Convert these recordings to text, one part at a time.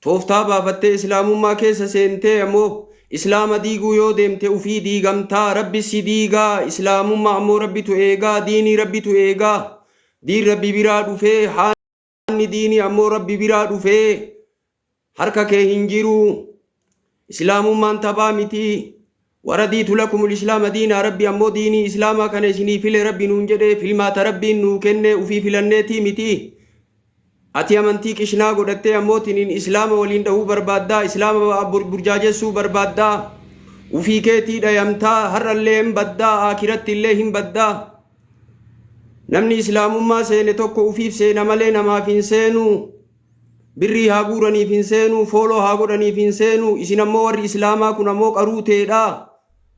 Tooftaa baafattee Islaamummaa keessa seentee ammoo Islaama diiguu yoo deemte ufii diigamtaa, Rabbi si diigaa, Islaamummaa ammoo Rabbitu eegaa, diinii Rabbitu eegaa. Diin Rabbi biraa dhufee, haanni diinii ammoo Rabbi biraa dhufee harka kee hin jiru. Islaamummaan taphaa miti. Waradiitu lakumul islaama diinaa Rabbi ammoo diinii islaamaa kana isinii file Rabbi nuun jedhee filmaata Rabbiin nuu kenne ufii filanneetii miti. Ati amantii qishnaa godhattee ammoo tiniin islaama waliin dhahuu barbaaddaa, islaama burjaajessuu barbaaddaa, ufii keetii dhayamtaa, har'allee hin baddaa, aakiratti illee hin baddaa. Namni islaamummaa seene tokko ufiif seena malee namaaf hin seenu. Birrii haa guuraniif hin seenu, follow haa godhaniif hin seenu. Isin ammoo warri islaamaa kun ammoo qaruuteedha.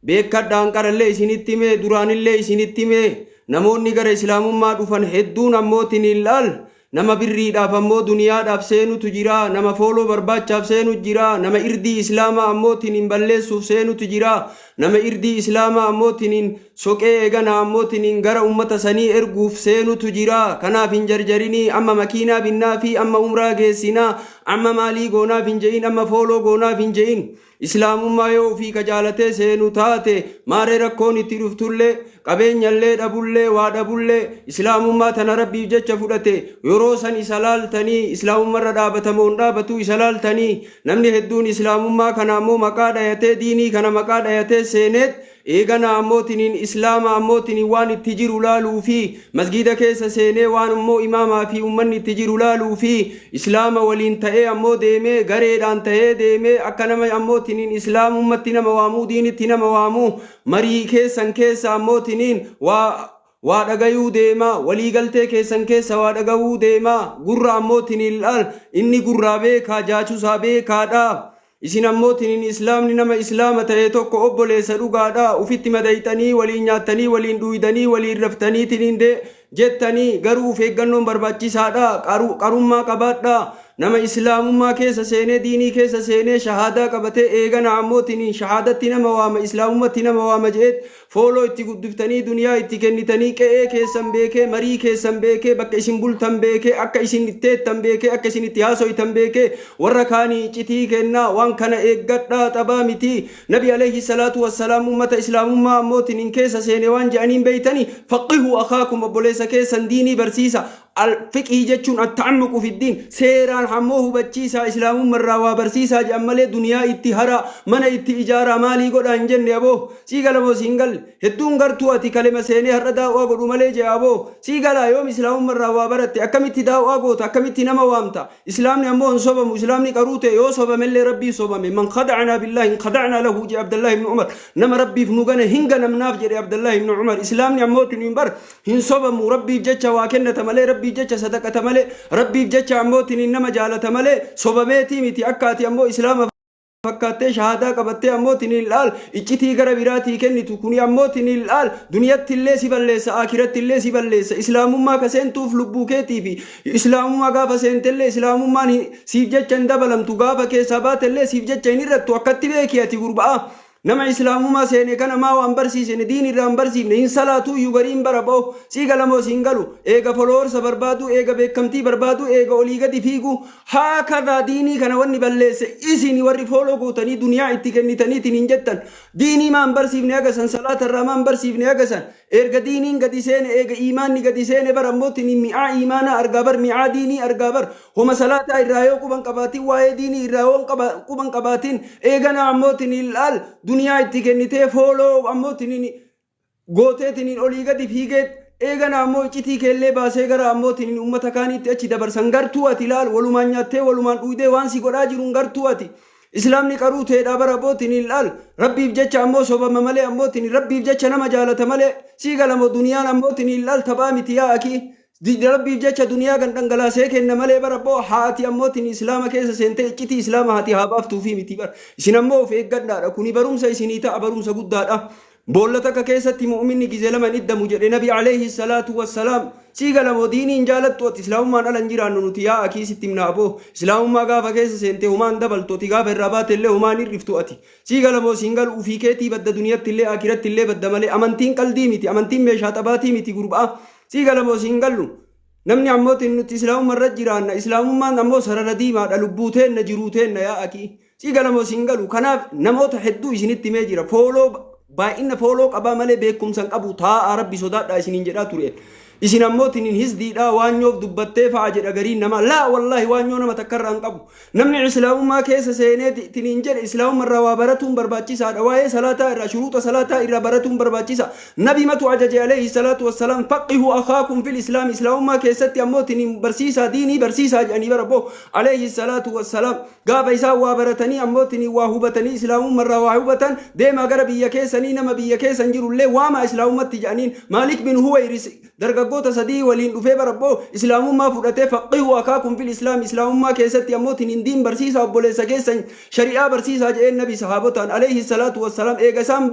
Beekkadhaan qarallee isinitti hime, duraanillee isinitti hime. Namoonni gara islaamummaa dhufan hedduun ammoo tiniin laal nama birriidhaaf ammoo duniyaadhaaf seenutu jira, nama follow barbaachaaf seenu jira, nama irdii islaamaa ammoo tiniin balleessuuf seenutu jira, nama irdii islaamaa ammoo tiniin soqee eegana ammoo tiniin gara ummata sanii erguuf seenutu jira. Kanaaf hin jarjarinii, amma makiinaa binnaa fi amma umraa geessinaa, amma maalii goonaaf hin je'in, amma follow goonaaf hin je'in. Islaamummaa yoo ufii ka jaalatee seenu taate, maaree rakkoon itti dhuftullee, qabeenyallee dhabullee, waa dhabullee, islaamummaa tana Rabbiif jecha fudhate, yeroo san isa laaltanii islaamummarra dhaabatamoo hin dhaabatu isa laaltanii. Namni hedduun islaamummaa kana ammoo maqaa dhayatee, diinii kana maqaa dhayatee seeneet eegana ammoo tiniin islaama ammoo tiniin waan itti jiru laaluu fi masgiida keessa seenee waan ammoo imaamaa fi ummanni itti jiru laaluu fi islaama waliin ta'ee ammoo deemee gareedhaan ta'ee deemee akka nama ammoo tiniin islaamummatti nama waamuu, diinitti nama waamuu, marii keessan keessa ammoo tiniin waa dhagayuu deema, waliigaltee keessan keessa waa dhagayuu deema. Gurra ammoo tiniin laal inni gurraa beekaa, jaachusaa beekaadha. Isin ammoo tiniin islaamni nama islaama ta'e tokko obboleessa dhugaadha ufitti madayxanii waliin nyaattanii, waliin dhuydanii, waliin raftanii tiniin de jettanii, garuu uf eeggannoon barbaachisaadha. Qarummaa qabaadha. Nama islaamummaa keessa seenee, diinii keessa seenee, shahaadaa qabatee eegana ammoo tiniin shahaadatti nama waama, islaamummatti nama waama je'eet follow itti guddiftanii, duniyaa itti kennitanii, qe'ee keessan beekee, marii keessan beekee, bakka isin bultan beekee, akka isin itteettan beekee, akka isin itti haasoytan beekee warra kaanii iccitii kennaa. Waan kana eeggadhaa, taphaa miti. Nabi alayhi salaatu wassalaam ummata islaamummaa ammoo tiniin keessa seene waan je'aniin beeytanii? "Faqqihuu akhaakum", obboleessa keessan diinii barsiisa. Fiqhii jechuun atta'ammuqu fiddiin, seeraan ammoo hubachiisaa, islaamummarraa waa barsiisaa jedhan malee duniyaa itti haraa, mana itti ijaaraa, maalii godhaa hin jenne. Aboo, sii galamoo siin galle? Hedduun gartuu ati kalema seenee har'a daawwaa godhu malee jee. Aboo, sii galaa? Yoom islaamummarraa waa baratte? Akkamitti daawwaa goota? Akkamitti nama waamta? Islaamni ammoo hin sobamu. Islaamni qaruu ta'e yoo sobamellee Rabbii sobame. "Man khada'anaa billaahi in khada'naa lahu" jee Abdallahi ibn Umar. Nama Rabbiif nu gane hin ganamnaaf jedhe Abdallahi ibn Umar. Islaamni ammoo tiniin bar hin sobamu. Rabbiif jecha waa kennata malee, Rabbiif jecha sadaqata malee, Rabbiif jecha ammoo tiniin nama jaalata malee sobameetii miti. Akka ati ammoo islaama fakkaattee, shahaadaa qabattee ammoo tiniin laal iccitii gara biraatii kennitu, kuni ammoo tiniin laal duniyatti illee si balleessa, aakiratti illee si balleessa. Islaamummaa ka seentuuf lubbuu keetii fi islaamummaa gaafa seentellee islaamummaan siif jecha hin dabalamtu, gaafa keessaa baatellee siif jecha hin hir'attu. Akkatti beeki ati gurbaa. Nama islaamummaa seene kana maa waan barsiisne, diin irraa hin barsiifne? Hin salaatuu iyyuu gariin bara ba'u. Sii galamoo siin galu? Eega followers barbaadu, eega beekamtii barbaadu, eega olii gadi fiigu haa kadaa. Diinii kana wanni balleesse isin warri follow gootanii duniyaa itti kennitaniitiin hin jettan. Diinii maan barsiifne agasan? Salaata irraa maan barsiifne agasan? Erga diiniin gadi seene, eega iimaanni gadi seene bar ammootiin mi'aa iimaanaa argaa bar, mi'aa diinii argaa bar. Homa salaataa irraa yoo quban qabaatin, waa'ee diinii irraa yoo quban qabaatin, eegana ammootiin ilaal duniyaa itti kennitee, follow ammootiin gooteetiniin olii gadi fiigee, eegana ammoo iccitii keellee baasee gara ammootiin uummata kaaniitti achi dabarsan. Gartuu ati ilaal walumaan nyaattee, walumaan dhuydee waan si godhaa jiruun gartuu ati. Islaamni qaruu ta'eedha bara abbootiin ilaal Rabbiif jecha ammoo sobama malee, ammootiin Rabbiif jecha nama jaalata malee. Sii galamo? Duniyaan ammootiin ilaal taphaa miti yaa akii. Rabbiif jecha duniyaa kan dhangalaasee kenna malee bara abboo haati ammootiin islaama keessa seentee iccitii islaama haati haa baaftuufi miti bara. Isin ammoo of eeggadhaadha. Kuni barumsa isinii ta'a, barumsa guddaadha. Boolla takka keessatti mu'minni gizee lama hin iddamu jedhe Nabi alayhi salaatu wassalaam. Sii galamoo? Diiniin jaalattu ati? Islaamummaan ala hin jiraannu nuti yaa akii, sitti himna aboo. Islaamummaa gaafa keessa seente humaan dabaltu ati, gaafa irraa baate illee humaan hir'iftu ati. Sii galamoo siin galu? Ufii keetii badda, duniyatti illee akiratti illee badda malee amantiin qaldii miti, amantiin meeshaa taphaatii miti gurbaa. Sii galamoo siin galu? Namni ammoo tin nuti islaamumma irra jiraanna, islaamummaan ammoo sarara diimaadha, lubbuu teenna, jiruu teenna yaa akii. Si gala moo sin galu? Kanaaf namoota hedduu isinitti himee jira. Fooloo baay'ina fooloo qabaa malee beekumsa hin qabu, taa'aa Rabbi sodaadhaa isiniin jedhaa ture. Isin ammoo tinin hizdiidhaa waanyoof dubbattee fa'a jedha gariin namaa. Laa wallaahi, waanyoo nama takkarraa hin qabu. Namni islaamummaa keessa seenee tiniin jedhe, islaamummaa irraa waa baratuun barbaachisaadha. Waa'ee salaataa irraa, shuruuxa salaataa irraa baratuun barbaachisa. Nabi matu ajaje alayhi salaatu wassalaam, "Faqihu akhaakum fil islaam", islaamummaa keessatti ammoo tiniin barsiisaa, diinii barsiisaa jedhanii bara boo alayhi salaatu wassalaam. Gaafa isaan waa baratanii ammoo tiniin waa hubatanii, islaamummaa irraa waa hubatan, deemaa gara biyya keessanii, nama biyya keessan jirullee waamaa islaamummatti jedhaniin. Maalik bin Huwayris dargaggoota sadii waliin dhufee barabboo islaamummaa fudhatee, "Faqihu akhaakum fil islaam", islaamummaa keessatti ammoo tiniin diin barsiisaa, obboleessa keessan shari'aa barsiisaa jedheen nabi sahaabotaan alayhi salaatu wassalaam. Eega isaan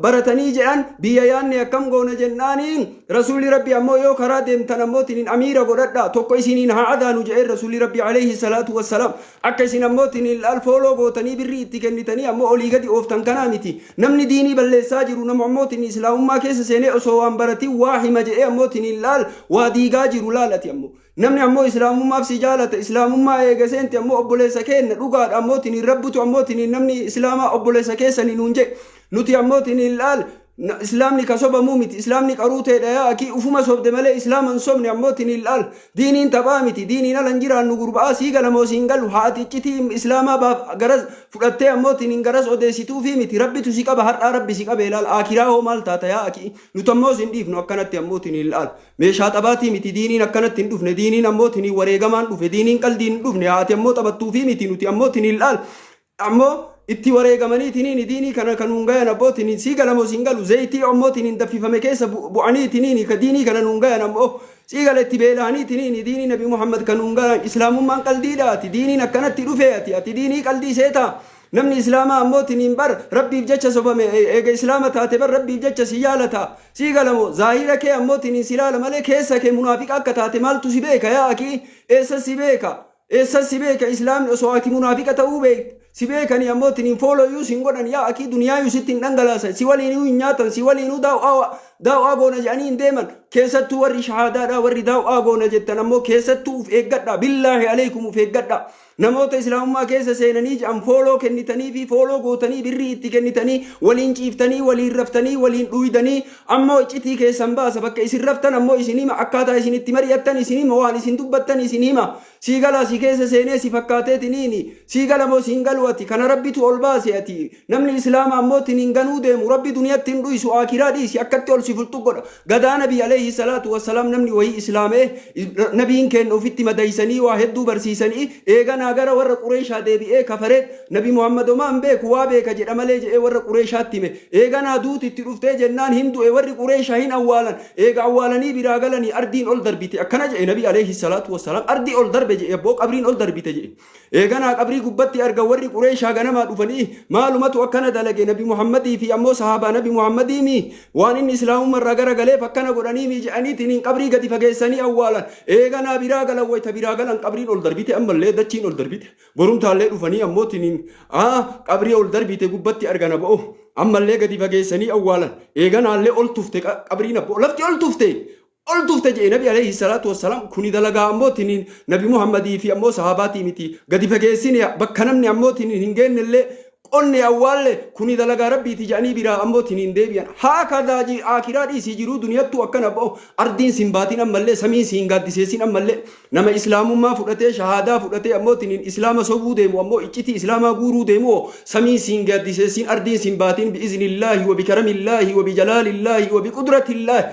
baratanii jedhan, biyya yaanne akkam goona jennaaniin, Rasuulli Rabbi ammoo, yoo karaa deemtan ammoo tiniin amiira godhadha, tokko isiniin haa adaanu jedheen Rasuulli Rabbi alayhi salaatu wassalaam. Akka isin ammoo tiniin laal fooloo gootanii, birrii itti kennitanii ammoo olii gadi ooftan kanaa miti. Namni diinii balleessaa jiru nama ammoo tiniin islaamummaa keessa seenee osoo waan baratiin waa hima jedhee ammoo tiniin laal waa diigaa jiru laalati. Ammoo namni ammoo islaamummaaf si jaalata, islaamummaa eega seente ammoo obboleessa keenna dhugaadha. Ammoo tiniin Rabbitu ammoo tiniin namni islaamaa obboleessa keessanii nuun jedhe. Nuti ammoo tiniin laal islaamni ka sobamuu miti, islaamni qaruu ta'edha yaa akii. Ufuma sobde malee islaama hin sobne. Ammoo tiniin laal diiniin taphaa miti, diiniin ala hin jiraannu. Gurba'aa, sii galamoo siin galu? Haati iccitii islaamaa baaf garas fudhattee ammoo tiniin garas odeessituufii miti. Rabbitu si qaba har'aa, Rabbi si qabe laal aakiraa hoo maal taata yaa akii? Nuti ammoo sin dhiifnu akkanatti. Ammoo tiniin laal meeshaa taphaatii miti, diiniin akkanatti hin dhufne. Diiniin ammoo tiniin wareegamaan dhufe, diiniin qaldiin hin dhufne. Haati ammoo taphattuufii miti. Nuti ammoo tiniin laal ammoo itti wareegamanii tiniin diinii kana kan nuun gayan abboo tiniin. Sii galamoo siin galu? Zayitii ammoo tiniin daffifame keessa bu'anii tiniin ka diinii kana nuun gayan. Ammoo sii gala, itti beela'anii tiniin diinii Nabi Muhammad kan nuun gayan. Islaamummaan qaldiidha. Ati diiniin akkanatti dhufe, ati diinii qaldii seetaa? Namni islaamaa ammoo tiniin bar Rabbiif jecha sobame. Eega islaama taate bar Rabbiif jecha si jaalata. Sii galamo? Zaahira kee ammoo tiniin si laala malee keessa kee munaafiqa akka taate maaltu si beeka yaa akii? Eessa si beeka? Eessa si beeka? Islaamni osoo ati munaafiqa ta'uu beek si beekanii ammoo tiniin foolooyyuu sin godhan yaa akii. Duniyaayyuu sitti hin dhangalaasan, si waliinuu hin nyaatan, si waliinuu daaw'aa daaw'aa goona jedhanii hin deeman. Keessattuu warri shahaadaadha, warri daaw'aa goona jettan ammoo keessattuu uf eeggadha. Billaahi alaykum, uf eeggadha. Namoota islaamummaa keessa seenanii jedhan fooloo kennitanii fi fooloo gootanii, birrii itti kennitanii, waliin ciiftanii, waliin raftanii, waliin dhuydanii, ammoo iccitii keessan baasa. Bakka isin raftan ammoo isin hima, akkaataa isin itti mari'attan isin hima, waan isin dubbattan isin hima. Sii galaa? Si keessa seenee si fakkaateetiniini. Sii gala moo siin galu? Ati kana Rabbitu ol baase. Ati namni islaama ammoo tiniin ganuu deemu, Rabbi duniyatti hin dhuysu, aakiraa dhiisi, akkatti ol si fulxu godha. Gadaa nabii alayhi salaatu wassalaam, namni wayii islaamee nabiin kenna ufitti madaysanii waa hedduu barsiisanii, eeganaa gara warra Qureeshaa deebi'ee kafareet, Nabi Muhammad homaa hin beeku, waa beeka jedha malee jedhee warra Qureeshaatti hime. Eeganaa duuti itti dhuftee jennaan hin du'e. Warri Qureeshaa hin awwaalan. Eega awwaalanii biraa galanii, ardiin ol darbite akkana jedhe nabi alayhi salaatu wassalaam. Ardii ol darbe jedhe abboo, qabriin ol darbite jedhe. Eeganaa qabrii gubbatti argan. Warri Qureeshaa ganamaa dhufanii, maalumatu akkana dalage? Nabi Muhammadii fi ammoo sahaabaa Nabi Muhammadiimi waan inni islaamummaa irraa gara galeef akkana godhaniimi jedhaniitiin qabrii gadi fageessanii awwaalan. Eeganaa biraa galan. Wayta biraa galan qabriin ol darbite, ammallee dachiin ol darbite. Borumtaallee dhufanii ammoo tiniin qabrii ol darbite gubbatti argana bo'o, ammallee gadi fageessanii awwaalan. Eeganaallee ol tufte qabriin abboo, lafti ol tufte, ol tufte jedhe nabi alayhi salaatu wassalaam. Kuni dalagaa ammoo tiniin Nabi Muhammadii fi ammoo sahaabaatii miti. Gadi fageessine, bakka namni ammoo tiniin hin geennellee qonne awwaalle, kuni dalagaa Rabbiiti jedhanii biraa ammoo tiniin deebi'an. Haa kadaa aakiraa dhiisii, jiruu duniyattuu akkana bo'o. Ardiin sin baatin, ammallee samiin siin gaaddiseessin. Ammallee nama islaamummaa fudhatee, shahaadaa fudhatee ammoo tiniin islaama sobuu deemu, ammoo iccitii islaamaa guuruu deemu, samiin siin gaaddiseessin, ardiin sin baatin. Bi'iznillaahi wa bikaramillaahi wa bijalaalillaahi wa biqudratillaahi,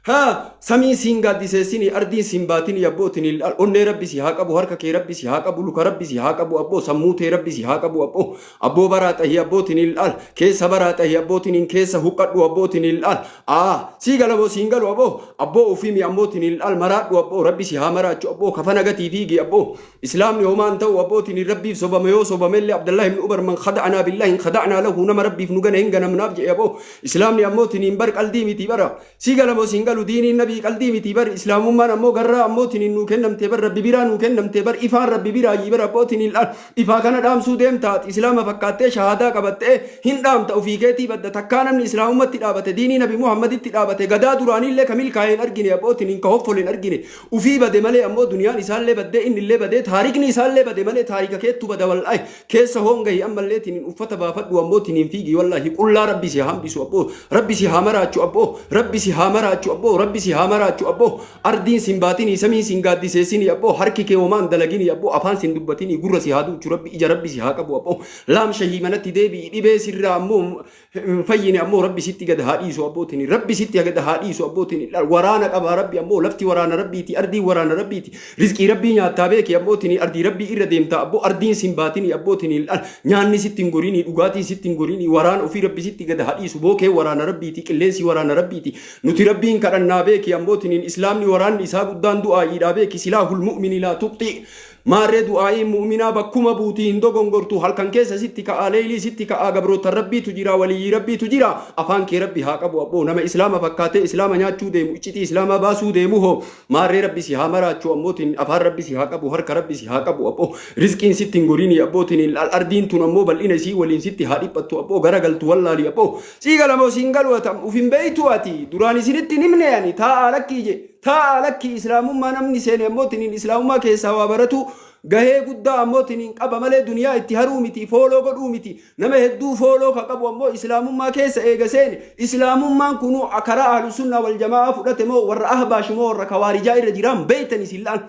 haa samiin siin gaaddiseessini, ardiin siin baatini. Abbootiin onnee Rabbi si haa qabu, harka kee Rabbi si haa qabu, luka Rabbi si haa qabu abboo, sammuu tee Rabbi si haa qabu abboo. Abboo baraa xahi, abbootiin ilaal keessa baraa xahi, abbootiin keessa huqqadhu, abbootiin ilaal aa sii galamoo siin galu abboo? Abboo ufimi ammootiin ilaal maraadhu abboo, Rabbi si haa maraachu abboo. Kafana gatii fiigi abboo. Islaamni homaan ta'u abbootiin Rabbiif sobame yoo sobamellee, Abdallah ibn Umar, "Man khada'anaa billahi khada'naa lahu", nama Rabbiif nu gane hin ganamnaaf jedhe abboo. Islaamni ammootiin bar qaldii miti bara. Sii galamoo siin galu? galu. Diiniin nabii qaldii miti bar. Islaamummaan ammoo garraa ammoo tiniin nuu kennamte bar, Rabbi biraa nuu kennamte bar, ifaan Rabbi biraayyii bar. Abboo tiniin laal, ifaa kana dhaamsuu deemta ati. Islaama fakkaattee shahaadaa qabattee hin dhaamta, ufii keetii badda. Takkaa namni islaamummatti dhaabate, diinii nabi Muhammaditti dhaabate, gadaa duraaniillee ka milkaa'e hin argine, abboo tiniin ka hoffole hin argine. Ufii bade malee ammoo duniyaan isaallee baddee, innillee badee, taarikni isaallee bade malee taarika keettu bada wallaahi. Keessa hoongahi ammallee tiniin uffata baafadhu ammoo tiniin fiigi wallaahi qullaa. Rabbi si haa hambisu abboo, Rabbi si haa maraachu abboo, Rabbi si haa maraachu abboo, Rabbi si haa maraachu abboo. Ardiin sin baatinii, samiin sin gaaddiseessinii abboo, harki kee homaan dalaginii abboo, afaan sin dubbatinii, gurra si haa duuchu Rabbi, ija Rabbi si haa qabu abboo. Laamshahii manatti deebi'i. Dhibee sirraa ammoo hin fayyine ammoo Rabbi sitti gad haa dhiisu abbootiin, Rabbi sitti gad haa dhiisu abbootiin. Waraana qabaa Rabbi ammoo, lafti waraana Rabbiiti, ardiin waraana Rabbiiti. Rizqii Rabbii nyaattaa beeki abbootiin, ardii Rabbii irra deemtaa abboo. Ardiin sin baatinii abbootiin, nyaanni sitti hin gorinii, dhugaatiin sitti hin gorinii, waraana ofii Rabbi sitti gad haa dhiisu. Bookee waraana Rabbiiti, qilleensi waraana Rabbiiti. Nuti Rabbiin kadhannaa beeki abbootiin. Islaamni waraanni isaa guddaan du'aa'iidhaa beeki. Silaahul mu'mini laa tuqxi. Maarree du'aa'iin mu'minaa bakkuma buutii hin dogongortu. Halkan keessa sitti ka'aa, leeylii sitti ka'aa, gabrootan Rabbiitu jira, waliyyii Rabbiitu jira. Afaan kee Rabbi haa qabu abboo. Nama islaama fakkaatee islaama nyaachuu deemu, iccitii islaamaa baasuu deemu hoo. Maarree Rabbi si haa maraachuu ammootiin, afaan Rabbi si haa qabu, harka Rabbi si haa qabu abboo. Rizqiin sitti hin gorinii abbootiin. Ardiin tun ammoo bal'ina isii waliin sitti haa dhiphattu abboo. Gara galtu wallaalii abboo. Sii galamoo siin galu atam uf hin beeytu ati. Duraan isinitti hin himne ani, taa'aa lakkii je. Taa'aa lakkii. Islaamummaa namni seene ammoo tiniin islaamummaa keessaa waa baratu gahee guddaa ammoo tiniin qaba malee duniyaa itti haruu miti, follow godhuu miti. Nama hedduu follow ka qabu ammoo islaamummaa keessa eega seene, islaamummaan kunuu karaa ahlu sunnaa wal jamaa'aa fudhate moo warra ahbaash moo warra kawaarijaa irra jiraan beeytan isin la'an.